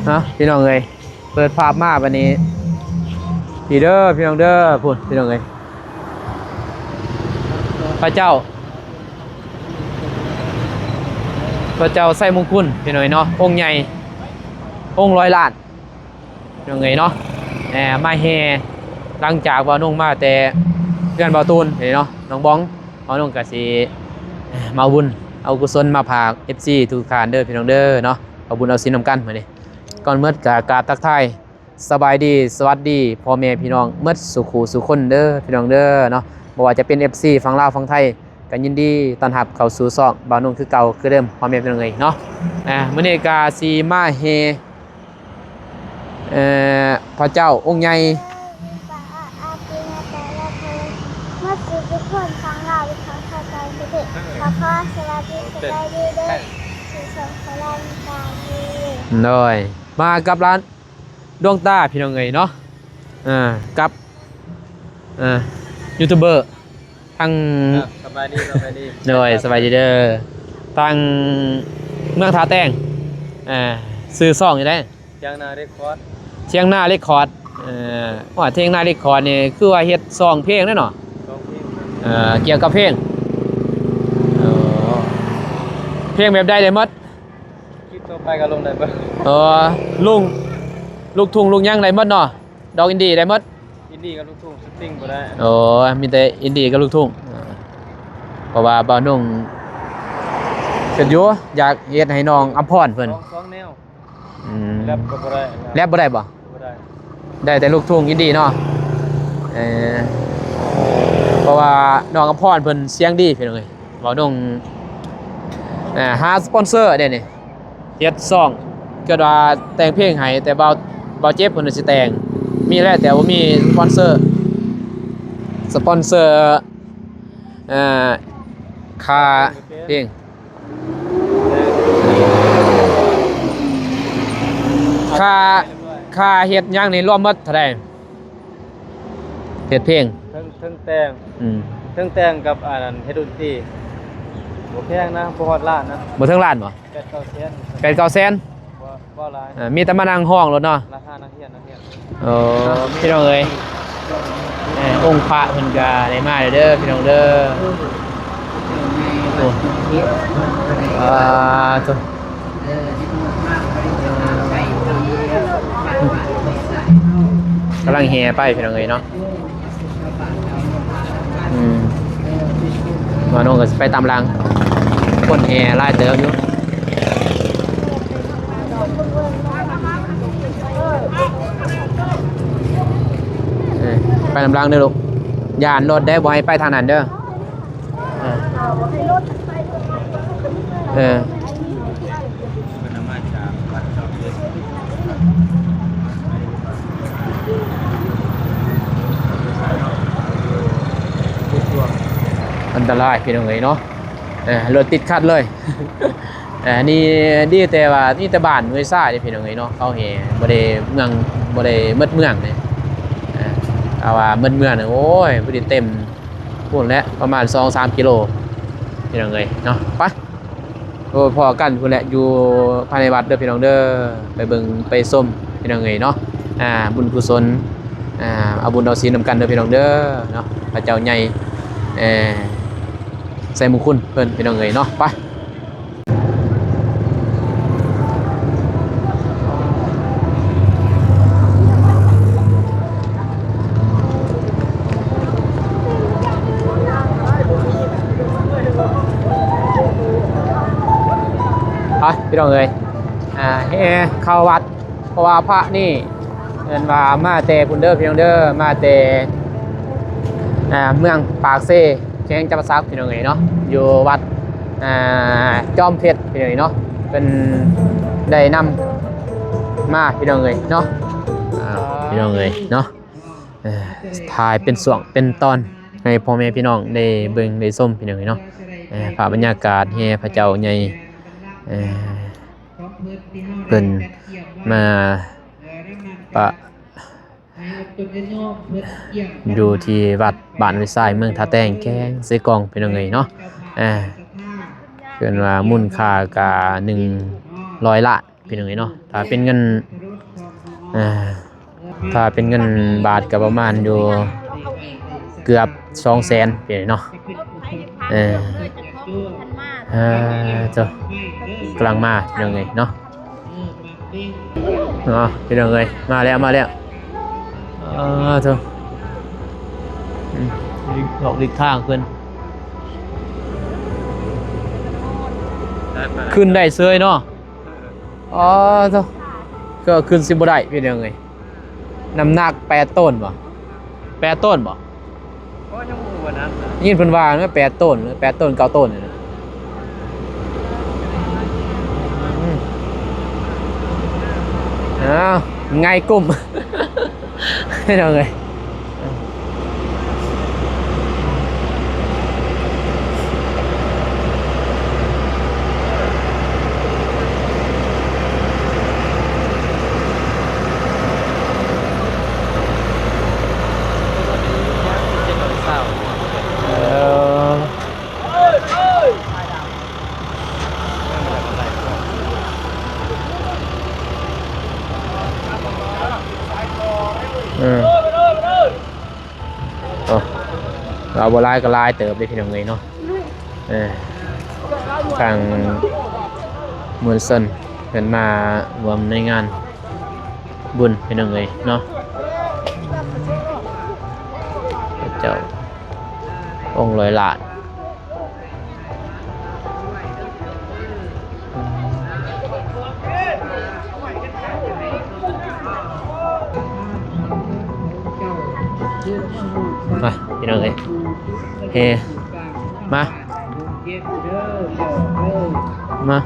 ເນາະ ພີ່ນ້ອງເອີຍ ເປີດພາບມາບັດນີ້ ນີ້ເດີພີ່ນ້ອງເດີ ພຸ້ນພີ່ນ້ອງເອີຍ ພະເຈົ້າ ພະເຈົ້າໄຊມຸງຄຸນ ພີ່ນ້ອງເອີຍເນາະ ອົງໃຫຍ່ ອົງຮ້ອຍລ້ານ ພີ່ນ້ອງເອີຍເນາະ ແອ ມາແຫ່ ຫຼັງຈາກວ່າໜຸ່ງມາແຕ່ເຮືອນບ່າວຕູນເນາະ ນ້ອງບອງ ບ່າວໜຸ່ງກະຊິ ເອີ ມາເອົາບຸນເອົາກຸສົນມາຝາກເອັຟຊີທຸກທ່ານເດີພີ່ນ້ອງເດີເນາະ ເອົາບຸນເອົາສິນນຳກັນມື້ນີ້ ກ່ອນໝົດກະກາບທັກທາຍສະບາຍດີ ສະຫວັດດີພໍ່ແມ່ພີ່ນ້ອງໝົດສູ່ຄູ່ສູ່ຄົນເດີພີ່ນ້ອງເດີເນາະ ບໍ່ວ່າຈະເປັນເອັຟຊີຝັ່ງລາວຝັ່ງໄທ ກະຍິນດີຕ້ອນຮັບເຂົ້າສູ່ຊ່ອງບ່າວໜຸ່ງຄືເກົ່າຄືເດີມ ພໍ່ແມ່ພີ່ນ້ອງເອີຍເນາະ ອາ ມື້ນີ້ກະຊິມາແຫ່ ເອີ ພະເຈົ້າອົງໃຫຍ່ ໝົດສູ່ທຸກຄົນ ທັງລາວ ທັງໄທ ທັງປະເທດ ຂໍສະຫວັດດີ ສະບາຍດີເດີ ສູ່ຊ່ອງຂອງລາວ ໂດຍ ມາກັບຫຼານ ດວງຕາ ພີ່ນ້ອງເອີຍເນາະ ເອີ ກັບ ເອີ ຢູທູບເບີ ທັງ ອ່ະ ສະບາຍດີ ສະບາຍດີ ໂດຍ ສະບາຍດີເດີ ທາງເມືອງທ່າແຕງ ເອີ ຊື່ຊ່ອງຈັ່ງໃດ? ທຽງນາເຣັກຄອດ ທຽງນາເຣັກຄອດ ເອີ ວ່າທຽງນາເຣັກຄອດນີ້ ຄືວ່າເຮັດຊ່ອງເພງແດ່ເນາະ ຊ່ອງເພງ ເອີ ກ່ຽວກັບເພງ ເອີ ເພງແບບໃດໄດ້ໝົດ? ຄລິບຕໍ່ໄປກໍລົງໄດ້ເບິດ ເອີ ລຸງ ລູກທຸ່ງລູກຫຍັງໄດ້ໝົດເນາະ ດອກອິນດີ້ໄດ້ໝົດ ອິນດີ້ກັບລູກທຸ່ງ ສະຕຣິງບໍ່ໄດ້ ໂອ້ ມີແຕ່ອິນດີ້ກັບລູກທຸ່ງ ເພາະວ່າບ່າວໜຸ່ງຄິດຢູ່ ຢາກເຮັດໃຫ້ນ້ອງອຳພອນເພິ່ນ ສອງ ສອງແນວ ອືມ ແຣັບກໍບໍ່ໄດ້ ແຣັບບໍ່ໄດ້ບໍ່? ບໍ່ໄດ້ ໄດ້ແຕ່ລູກທຸ່ງອິນດີ້ເນາະ ເອີ ເພາະວ່ານ້ອງອຳພອນເພິ່ນສຽງດີພີ່ນ້ອງເອີຍ ບ່າວໜຸ່ງ ເອີ ຫາສະປອນເຊີເດ້ນີ້ ເຮັດຊ່ອງ ເກີດວ່າແຕ່ງເພງໃຫ້ ແຕ່ບ່າວ ບ່າວເຈັບເພິ່ນຊິແຕ່ງ ມີແຫຼະ ແຕ່ບໍ່ມີສະປອນເຊີ ສະປອນເຊີ ເອີ ຄ່າເພງ ຄ່າ ຄ່າເຮັດຫຍັງນີ້ລວມໝົດເທົ່າໃດ? ເຮັດເພງ ເທິງ ເທິງແຕ່ງ ອືມ ເທິງແຕ່ງກັບອັນນັ້ນເຮັດດົນຕີ ບໍ່ແພງນະ ບໍ່ຮອດລ້ານນະ ບໍ່ເຖິງລ້ານບໍ່? ແປດເກົ້າແສນ ແປດເກົ້າແສນ ບໍ່ ບໍ່ຫຼາຍ ເອີ ມີແຕ່ມານັ່ງຮ້ອງໂລດເນາະ ລາຄານັກຮຽນ ໂອ້ ພີ່ນ້ອງເອີຍ ເອີ ອົງພະເພິ່ນກະໄດ້ມາແລ້ວເດີພີ່ນ້ອງເດີ ໂອ້ ອາ ໂທ້ ກຳລັງແຫ່ໄປພີ່ນ້ອງເອີຍເນາະ ອືມ ບ່າວໜຸ່ງກໍຊິໄປຕາມຫຼັງ ຄົນແຫ່ຫຼາຍເຕີບຢູ່ ເອີ ໄປນຳຫຼັງເດີລູກ ຢ້ານລົດເດ້ ບໍ່ໃຫ້ໄປທາງນັ້ນເດີ ເອີ ເອີ ເພິ່ນນຳມາຈາກວັດຈອມເປັນ ອັນຕະລາຍພີ່ນ້ອງເອີຍເນາະ ເອີ ລົດຕິດຂັດເລີຍ ເອີ ນີ້ດີແຕ່ວ່າມີແຕ່ບ້ານຫ້ວຍຊາຍເດ້ພີ່ນ້ອງເອີຍເນາະ ເຂົາແຫ່ບໍ່ໄດ້ເມືອງ ບໍ່ໄດ້ໝົດເມືອງເດ້ ເອີ ຖ້າວ່າໝົດເມືອງນີ້ ໂອ້ຍ ບໍ່ໄດ້ເຕັມ ພຸ້ນແຫຼະ ປະມານສອງສາມກິໂລ ພີ່ນ້ອງເອີຍເນາະ ໄປ ໂອ້ ພໍ້ກັນພຸ້ນແຫຼະ ຢູ່ພາຍໃນວັດເດີພີ່ນ້ອງເດີ ໄປເບິ່ງໄປຊົມພີ່ນ້ອງເອີຍເນາະ ອາ ບຸນກຸສົນ ອາ ເອົາບຸນເອົາສິນນຳກັນເດີພີ່ນ້ອງເດີເນາະ ພະເຈົ້າໃຫຍ່ ເອີ ໄຊມຸງຄຸນເພິ່ນພີ່ນ້ອງເອີຍເນາະ ໄປ. ໄປ ພີ່ນ້ອງເອີຍ ອ່າ ແຫ່ເຂົ້າວັດ ເພາະວ່າພະນີ້ ເພິ່ນວ່າມາແຕ່ພຸ້ນເດີພີ່ນ້ອງເດີ ມາແຕ່ ອ່າ ເມືອງປາກເຊ ແຂວງຈຳປາສັກ ພີ່ນ້ອງເອີຍເນາະ ຢູ່ວັດ ອ່າ ຈອມເພັດ ພີ່ນ້ອງເອີຍເນາະ ເພິ່ນໄດ້ນຳມາ ພີ່ນ້ອງເອີຍເນາະ ອ່າ ພີ່ນ້ອງເອີຍເນາະ ເອີ ຖ່າຍເປັນຊ່ວງເປັນຕອນ ໃຫ້ພໍ່ແມ່ພີ່ນ້ອງໄດ້ເບິ່ງໄດ້ຊົມ ພີ່ນ້ອງເອີຍເນາະ ເອີ ພາບບັນຍາກາດແຫ່ພະເຈົ້າໃຫຍ່ ເອີ ເພິ່ນມາປະ ຢູ່ທີ່ວັດບ້ານວິໄຊ ເມືອງທ່າແຕງ ແຂວງເຊກອງ ພີ່ນ້ອງເອີຍເນາະ ເອີ ເພິ່ນວ່າມູນຄ່າກະໜຶ່ງຮ້ອຍລ້ານ ພີ່ນ້ອງເອີຍເນາະ. ຖ້າເປັນເງິນ ເອີ ຖ້າເປັນເງິນບາດກໍປະມານຢູ່ເກືອບສອງແສນພີ່ນ້ອງເນາະ. ເອີ ເອີ ເຈົ້າ ກຳລັງມາພີ່ນ້ອງເອີຍເນາະ. ເນາະ ພີ່ນ້ອງເອີຍ ມາແລ້ວ ມາແລ້ວ. ເອີ ເຈົ້າ ອືມ ຫຼອກຫຼີກທາງເພິ່ນ ຂຶ້ນໄດ້ເສີຍເນາະ. ອໍ ເຈົ້າ ກໍຂຶ້ນຊິບໍ່ໄດ້ພີ່ນ້ອງເອີຍ. ນ້ຳໜັກແປດໂຕນບໍ່? ແປດໂຕນບໍ່? ໂອ້ ຍັງບໍ່ຮູ້ວ່ານັ້ນນະ. ຍິນເພິ່ນວ່າແປດໂຕນ ແປດໂຕນ ເກົ້າໂຕນນີ້ນະ. ອືມ ອ້າວ ໄງກຸ້ມ ພີ່ນ້ອງເອີຍ. ເອີ ເອີ ເອົາ ເວົ້າບໍ່ຫຼາຍກໍຫຼາຍເຕີບເດ້ພີ່ນ້ອງເອີຍເນາະ. ເອີ ທາງມວນຊົນເພິ່ນມາຮ່ວມໃນງານບຸນພີ່ນ້ອງເອີຍເນາະ. ພະເຈົ້າອົງຮ້ອຍລ້ານ. ມາ ພີ່ນ້ອງເອີຍ ເຮ ມາ ມາ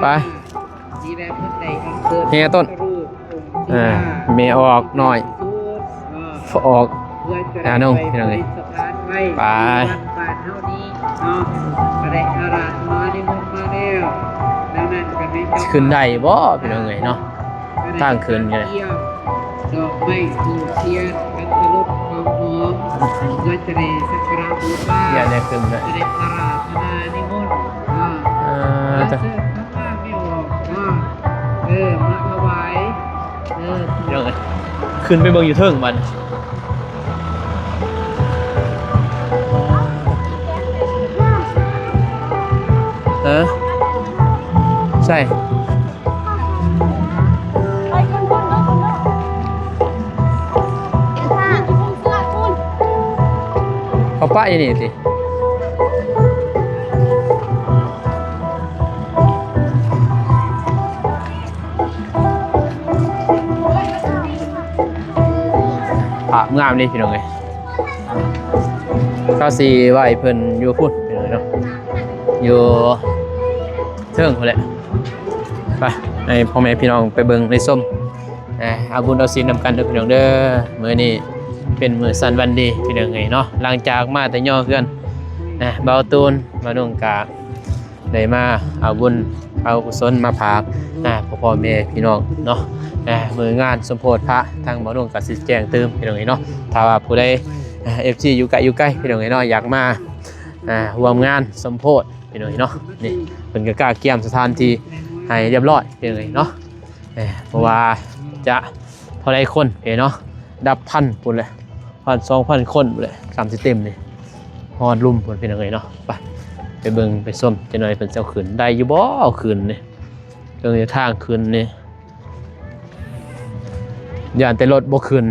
ໄປ. ແຫ່ຕົ້ນ ເອີ ແມ່ອອກນ້ອຍ ອອກ ອາ ນົງ ພີ່ນ້ອງເອີຍ ໄປ. ຂຶ້ນໄດ້ບໍ່ ພີ່ນ້ອງເອີຍເນາະ ທາງຂຶ້ນກໍໄດ້. ດອກໄມ້ທູບທຽນ ຄັນທະລົບເຂົ້າຫອມ ເພື່ອຈະໄດ້ສັກກາລະບູຊາ ຈະໄດ້ອາລາທະນານິມົນ ເອີ ເອີ ເຊີນທຳມາແມ່ອອກເນາະ ເອີ ມາຖວາຍ ເອີ ຂຶ້ນໄປເບິ່ງຢູ່ເທິງບັດ ຮະ ໃສ່ ເຂົາປະຢູ່ນີ້ຕິ ພາບງາມເດ້ພີ່ນ້ອງເອີຍ. ເຂົາຊິໄວ້ເພິ່ນຢູ່ພຸ້ນພີ່ນ້ອງເນາະ ຢູ່ເທິງພຸ້ນແຫຼະ. ໄປ ໃຫ້ພໍ່ແມ່ພີ່ນ້ອງໄປເບິ່ງໄປຊົມ ເອົາບຸນເອົາສິນນຳກັນເດີພີ່ນ້ອງເດີ. ມື້ນີ້ເປັນມື້ສັນວັນດີພີ່ນ້ອງເອີຍເນາະ ຫຼັງຈາກມາແຕ່ຍໍເຮືອນ ບ່າວຕູນ ບ່າວນຸ່ງກະ ໄດ້ມາເອົາບຸນເອົາກຸສົນມາຝາກ ອ່າ ພໍ່ໆແມ່ພີ່ນ້ອງເນາະ. ອ່າ ມື້ງານສົມໂພດພະ ທາງບ່າວນຸ່ງກໍຊິແຈ້ງຕື່ມພີ່ນ້ອງເອີຍເນາະ. ຖ້າວ່າຜູ້ໃດ ອ່າ ເອັຟຊີ ຢູ່ໃກ້ຢູ່ໄກພີ່ນ້ອງເອີຍເນາະ ຢາກມາ ອ່າ ຮ່ວມງານສົມໂພດພີ່ນ້ອງເອີຍເນາະ ນີ້ເພິ່ນກໍກະກຽມສະຖານທີ່ໃຫ້ຮຽບຮ້ອຍພີ່ນ້ອງເອີຍເນາະ. ເພາະວ່າຈະເທົ່າໃດຄົນເອີຍເນາະ ດັບພັນພຸ້ນແຫຼະ ພັນສອງພັນຄົນພຸ້ນແຫຼະ ສ່ຳຊິເຕັມນີ້ ຮອດລຸ່ມພຸ້ນພີ່ນ້ອງເອີຍເນາະ. ໄປ ໄປເບິ່ງໄປຊົມຈັກໜ່ອຍ ເພິ່ນຊິເອົາຂຶ້ນໄດ້ຢູ່ບໍ່ ເອົາຂຶ້ນນີ້ ເບິ່ງແນວທາງຂຶ້ນນີ້ ຢ້ານແຕ່ລົດບໍ່ຂຶ້ນ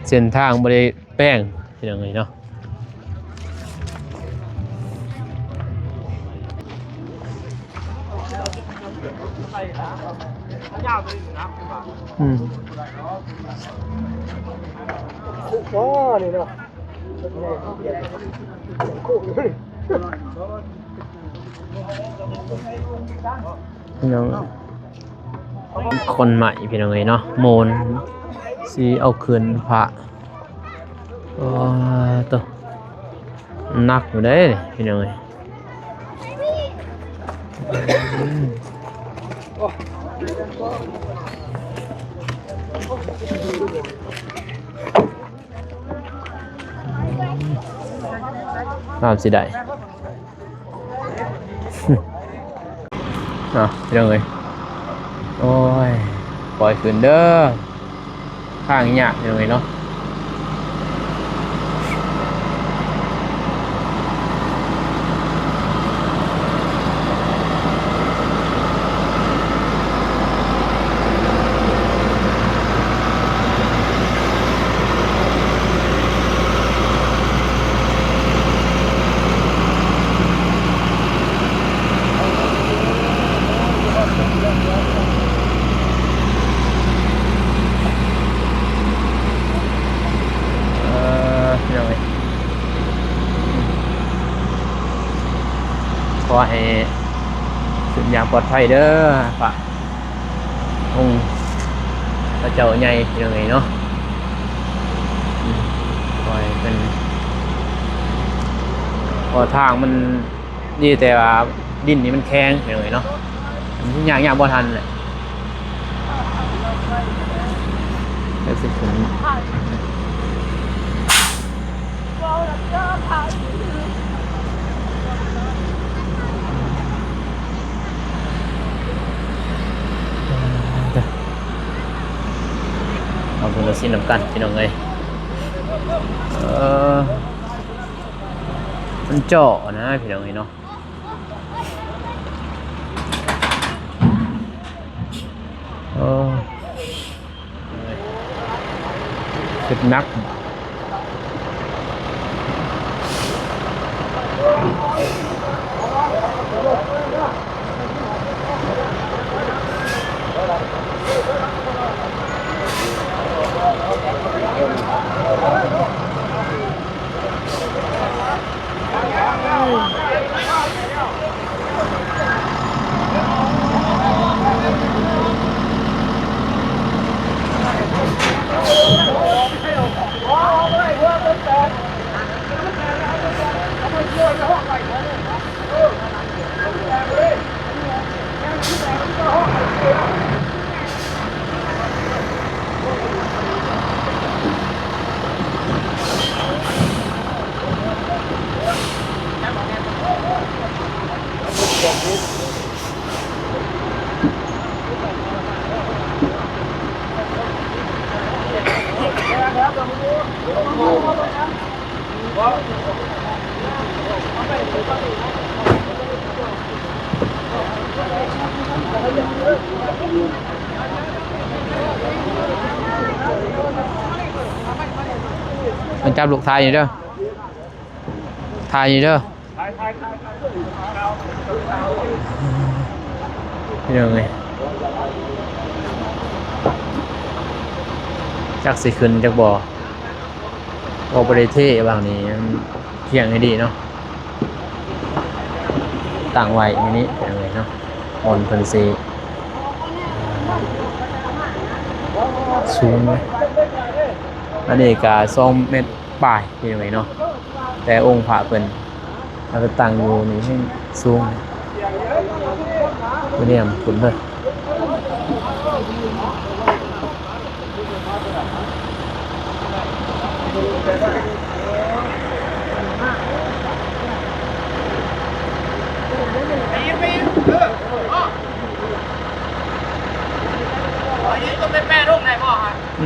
ເສັ້ນທາງບໍ່ໄດ້ແປງພີ່ນ້ອງເອີຍເນາະ. ອືມ ອໍ ນີ້ເນາະ ພີ່ນ້ອງ ຂົນໄມ້ພີ່ນ້ອງເອີຍເນາະ ໂມນຊິເອົາຂຶ້ນພະ. ໂອ້ ໂຕ ໜັກຢູ່ເດ້ພີ່ນ້ອງເອີຍ. ນ້ຳຊິໄດ້. ອ່າ ເນາະ ພີ່ນ້ອງເອີຍ. ໂອ້ຍ ປ່ອຍຂຶ້ນເດີ ທາງຍາກ ພີ່ນ້ອງເອີຍເນາະ. ເອີ ພີ່ນ້ອງເອີຍ ຂໍໃຫ້ຂຶ້ນຢ່າງປອດໄພເດີ ພະອົງພະເຈົ້າໃຫຍ່ ພີ່ນ້ອງເອີຍເນາະ. ອືມ ຂໍໃຫ້ເພິ່ນ ເພາະທາງມັນ ດີແຕ່ວ່າດິນນີ້ມັນແຂງ ພີ່ນ້ອງເອີຍເນາະ, ມັນຍາກ ຍາກບໍ່ທັນແຫຼະ ແຕ່ຊິຂຶ້ນ. ເອົາບຸນເອົາສິນນຳກັນ ພີ່ນ້ອງເອີຍ. ເອີ ມັນເຈາະນະ ພີ່ນ້ອງເອີຍເນາະ. ເອີ ເຮັດໜັກ. ມັນຈັບລູກຖ່າຍນີ້ເດີ ຖ່າຍນີ້ເດີ. ພີ່ນ້ອງເອີຍ ຈັກຊິຂຶ້ນຈັກບໍ່ ບໍ່ໄດ້ເທ ຫວ່າງນີ້ມັນທ່ຽງໃຫ້ດີເນາະ, ຕັ້ງໄວ້ຢູ່ນີ້ ພີ່ນ້ອງເອີຍເນາະ, ບ່ອນເພິ່ນຊິສູງເລີຍ. ອັນນີ້ກະສອງແມັດປາຍ ພີ່ນ້ອງເອີຍເນາະ, ແຕ່ອົງພະເພິ່ນ ເອົາໄປຕັ້ງຢູ່ນີ້ແຮງສູງ ຢູ່ແນມພຸ້ນເລີຍ.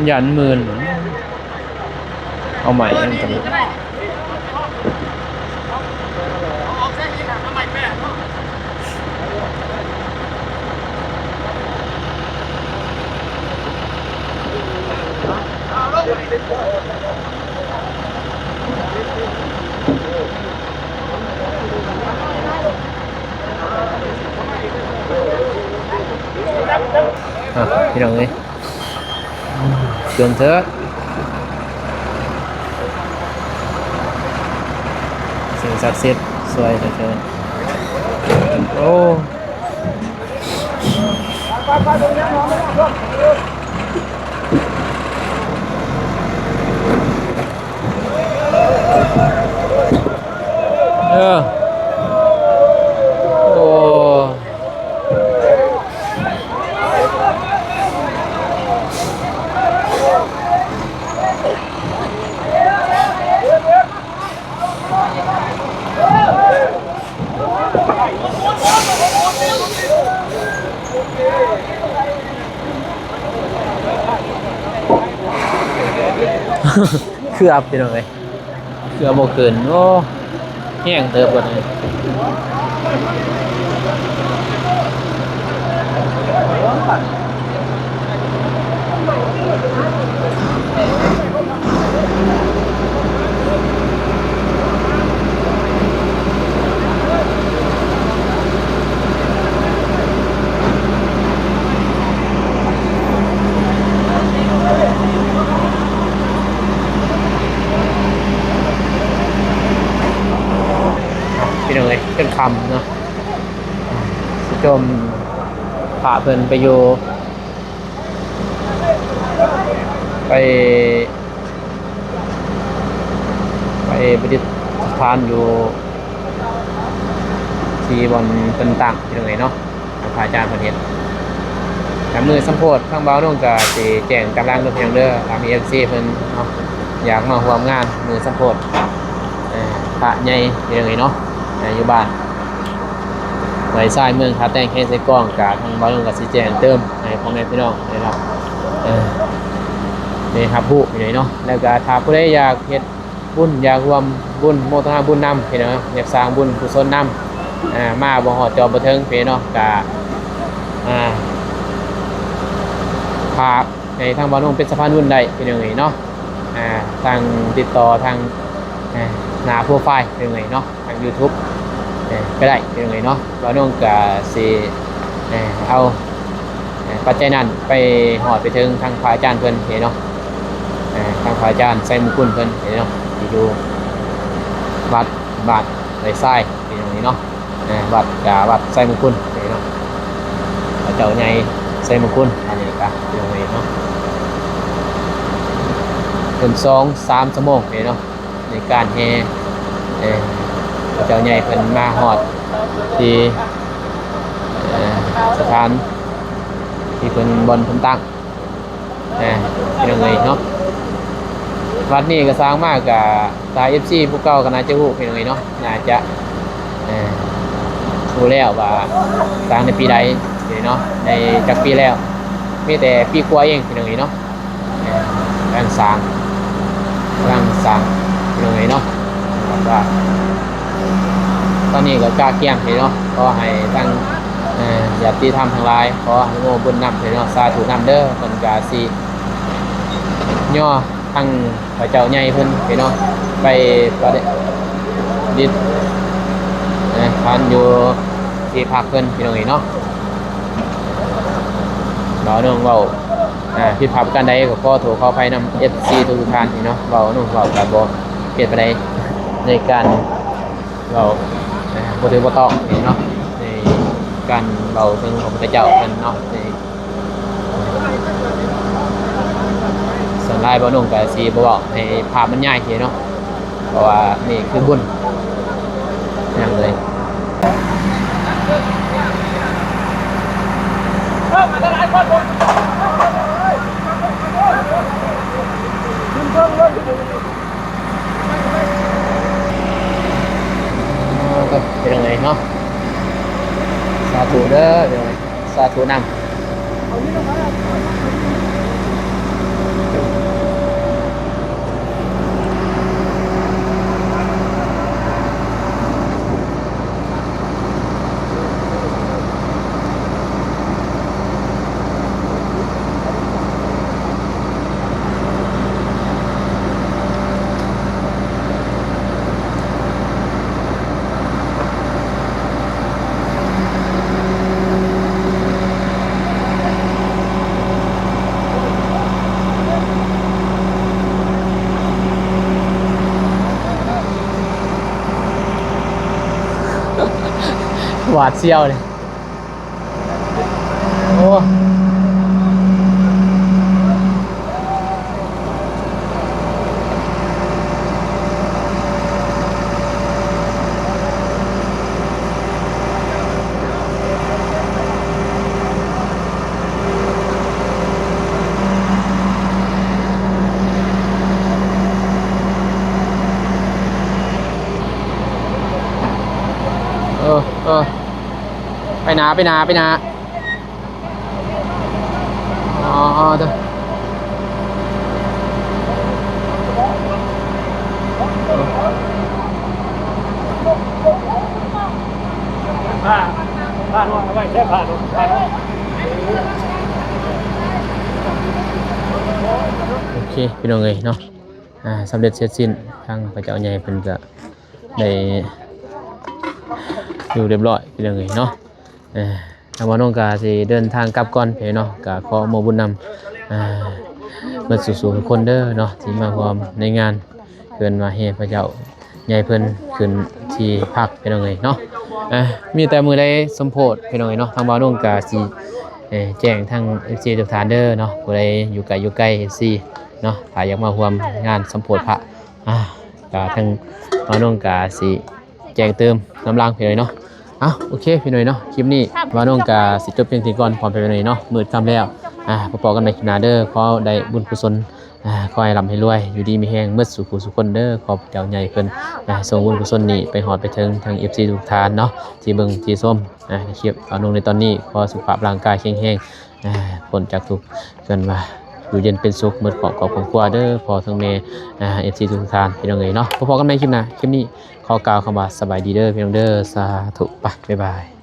ຢ້ານມື່ນ ເອົາໃໝ່ ອັນນີ້ ອ່ະ ພີ່ນ້ອງເອີຍ ເຊີນເທີ້ ສິ່ງສັກສິດຊ່ວຍເທີ້. ໂອ້ ເອີ ໂອ້. ໂ ເກືອບ ພີ່ນ້ອງເອີຍ ເກືອບບໍ່ຂຶ້ນ. ໂອ້ ແຮງເຕີບເບິດນີ້. ພີ່ນ້ອງເອີຍ ຈົນຄ່ຳເນາະ ຊິຈົ່ມພະເພິ່ນໄປຢູ່ ໄປ ໄປປະດິດຖານຢູ່ທີ່ບ່ອນເພິ່ນຕັ້ງ ພີ່ນ້ອງເອີຍເນາະ ພະອາຈານເພິ່ນເຮັດ. ແຕ່ມື້ສຳໂພດທາງບ່າວນົງກະຊິແຈ້ງຕາລາງເດີພີ່ນ້ອງເດີ ຖ້າມີເອັຟຊີເພິ່ນເນາະ ຢາກມາຮ່ວມງານມື້ສຳໂພດ ເອີ ພະໃຫຍ່ ພີ່ນ້ອງເອີຍເນາະ ເອີ ຢູ່ບ້ານ ໄວຊາຍ ເມືອງທ່າແຕງ ແຂວງເຊກອງ ກະທາງບ່າວນົງກະຊິແຈ້ງເຕີມໃຫ້ພໍ່ແມ່ພີ່ນ້ອງໄດ້ຮັບ ເອີ ໄດ້ຮັບຮູ້ຢູ່ເນາະ. ແລ້ວກະຖ້າຜູ້ໃດຢາກເຮັດບຸນ ຢາກຮ່ວມບຸນ ໂມທະນາບຸນນຳ ພີ່ນ້ອງເນາະ ຢາກສ້າງບຸນກຸສົນນຳ ເອີ ມາບໍ່ຮອດຈອມບໍ່ເຖິງ ພີ່ນ້ອງເນາະ ກະ ອ່າ ຝາກໃຫ້ທາງບ່າວນົງເປັນສະພານບຸນໄດ້ ພີ່ນ້ອງເອີຍເນາະ. ອ່າ ທາງຕິດຕໍ່ທາງ ເອີ ໜ້າໂປຣໄຟລ໌ ພີ່ນ້ອງເອີຍເນາະ ທາງຢູທູບ ເອີ ກໍໄດ້ ພີ່ນ້ອງເອີຍເນາະ. ບ່າວນົງກະຊິ ເອີ ເອົາ ເອີ ປັດໄຈນັ້ນໄປຮອດໄປເຖິງທາງພະອາຈານເພິ່ນເນາະ ເອີ ທາງພະອາຈານໄຊມຸງຄຸນເພິ່ນເນາະ ທີ່ຢູ່ວັດ ບ້ານໄວຊາຍ ພີ່ນ້ອງເອີຍເນາະ. ເອີ ວັດກະວັດໄຊມຸງຄຸນເນາະ ພະເຈົ້າໃຫຍ່ໄຊມຸງຄຸນ. ອັນນີ້ກະເປັນເນາະ ເປັນສອງສາມຊົ່ວໂມງເນາະ ໃນການແຫ່ ເອີ ພະເຈົ້າໃຫຍ່ເພິ່ນມາຮອດທີ່ ເອີ ສະຖານທີ່ເພິ່ນ ບ່ອນເພິ່ນຕັ້ງ. ອ່າ ພີ່ນ້ອງເອີຍເນາະ ວັດນີ້ກໍສ້າງມາກໍ ຖ້າເອັຟຊີຜູ້ເກົ່າກໍໜ້າຈະຮູ້ ພີ່ນ້ອງເອີຍເນາະ ໜ້າຈະ ເອີ ຮູ້ແລ້ວວ່າສ້າງໃນປີໃດເນາະ ໃນຈັກປີແລ້ວ. ມີແຕ່ປີກວ່າເອງ ພີ່ນ້ອງເອີຍເນາະ ເອີ ກຳລັງສ້າງ ກຳລັງສ້າງ ພີ່ນ້ອງເອີຍເນາະ ວ່າ ຕອນນີ້ກໍກະກຽມເນາະ ຂໍໃຫ້ທັງ ເອີ ຍາດຕິທຳທັງຫຼາຍ ຂໍອະນຸໂມທົນາບຸນນຳເນາະ ສາທຸນຳເດີ. ເພິ່ນກະຊິຍໍທັງພະເຈົ້າໃຫຍ່ເພິ່ນເນາະ ໄປປະດິດ ເອີ ຖານຢູ່ທີ່ພັກເພິ່ນ ພີ່ນ້ອງເອີຍເນາະ. ເວົ້ານ້ອງເວົ້າ ອ່າ ຜິດພາດປະການໃດກໍຂໍໂທດຂໍອະໄພນຳເອັຟຊີທຸກໆທ່ານເນາະ ເວົ້ານ້ອງເວົ້າກໍບໍ່ເປັນປານໃດ ໃນການເວົ້າ ອ່າ ບໍ່ຖືກບໍ່ຕ້ອງເນາະ ໃນການເວົ້າເຖິງພະພຸດທະເຈົ້າເພິ່ນເນາະ ໃນ ສ່ວນຫຼາຍບ່າວນົງກໍຊິບໍ່ເວົ້າໃຫ້ພາບມັນຍາຍເນາະ ເພາະວ່ານີ້ຄືບຸນນຳເລີຍ. ເປັນຈັ່ງໃດເນາະ ສາທຸເດີ ສາທຸນຳ. ຫວາດສຽວເລີຍ. ໂອ້ ເອີ ເອີ ໄປໜ້າ ໄປໜ້າ ໄປໜ້າ. ອໍ ເດີ ໂອ້ ນີ້ພີ່ນ້ອງເອີຍເນາະ ອ່າ ສຳເລັດເສັດສິ້ນ ທາງພະເຈົ້າໃຫຍ່ເພິ່ນກະໄດ້ຢູ່ຮຽບຮ້ອຍພີ່ນ້ອງເອີຍເນາະ. ເອີ ທາງບ່າວນົງກະຊິເດີນທາງກັບກ່ອນພີ່ນ້ອງເນາະ ກະຂໍອະນຸໂມບຸນນຳ ອ່າ ເບິດສູ່ໆທຸກຄົນເດີເນາະ ທີ່ມາຮ່ວມໃນງານ ເພິ່ນວ່າແຫ່ພະເຈົ້າໃຫຍ່ເພິ່ນຂຶ້ນທີ່ພັກພີ່ນ້ອງເອີຍເນາະ. ອ່າ ມີແຕ່ມື້ໃດສົມໂພດພີ່ນ້ອງເອີຍເນາະ ທາງບ່າວນົງກະຊິ ເອີ ແຈ້ງທາງເອັຟຊີທຸກທ່ານເດີເນາະ ຜູ້ໃດຢູ່ໄກຢູ່ໃກ້ເອັຟຊີເນາະ ຖ້າຢາກມາຮ່ວມງານສົມໂພດພະ ອ່າ ກະທາງບ່າວນົງກະຊິແຈ້ງຕື່ມນຳຫຼັງພີ່ນ້ອງເອີຍເນາະ. ເອົ້າ ໂອເຄພີ່ນ້ອງເອີຍເນາະ ຄລິບນີ້ບ່າວນົງກະຊິຈົບພຽງເທົ່ານີ້ກ່ອນ ພໍ່ແມ່ພີ່ນ້ອງເອີຍເນາະ ມືດຄ່ຳແລ້ວ. ອ່າ ພໍ້ກັນໃໝ່ຄລິບໜ້າເດີ ຂໍໄດ້ບຸນກຸສົນ ອ່າ ຂໍໃຫ້ລ່ຳໃຫ້ລວຍ ຢູ່ດີມີແຮງເໝິດສູ່ຜູ້ສູ່ຄົນເດີ. ຂໍພະເຈົ້າໃຫຍ່ເພິ່ນ ອ່າ ສົ່ງບຸນກຸສົນນີ້ໄປຮອດໄປເຖິງທາງເອັຟຊີທຸກທ່ານເນາະ ທີ່ເບິ່ງທີ່ຊົມ ອ່າ ຄລິບບ່າວນົງໃນຕອນນີ້. ຂໍສຸຂະພາບຮ່າງກາຍແຂງແຮງ ອ່າ ພົ້ນຈາກທຸກ ເອີ້ນວ່າຢູ່ເຢັນເປັນສຸກ ເໝິດຄອບຄົວຄອບຄົວເດີ ພໍ່ທັງແມ່ ອ່າ ເອັຟຊີທຸກທ່ານ ພີ່ນ້ອງເອີຍເນາະ. ພໍ້ກັນໃໝ່ຄລິບໜ້າ ຄລິບນີ້ຂໍກ່າວຄຳວ່າສະບາຍດີເດີພີ່ນ້ອງເດີ ສາທຸ ໄປ ບາຍບາຍ.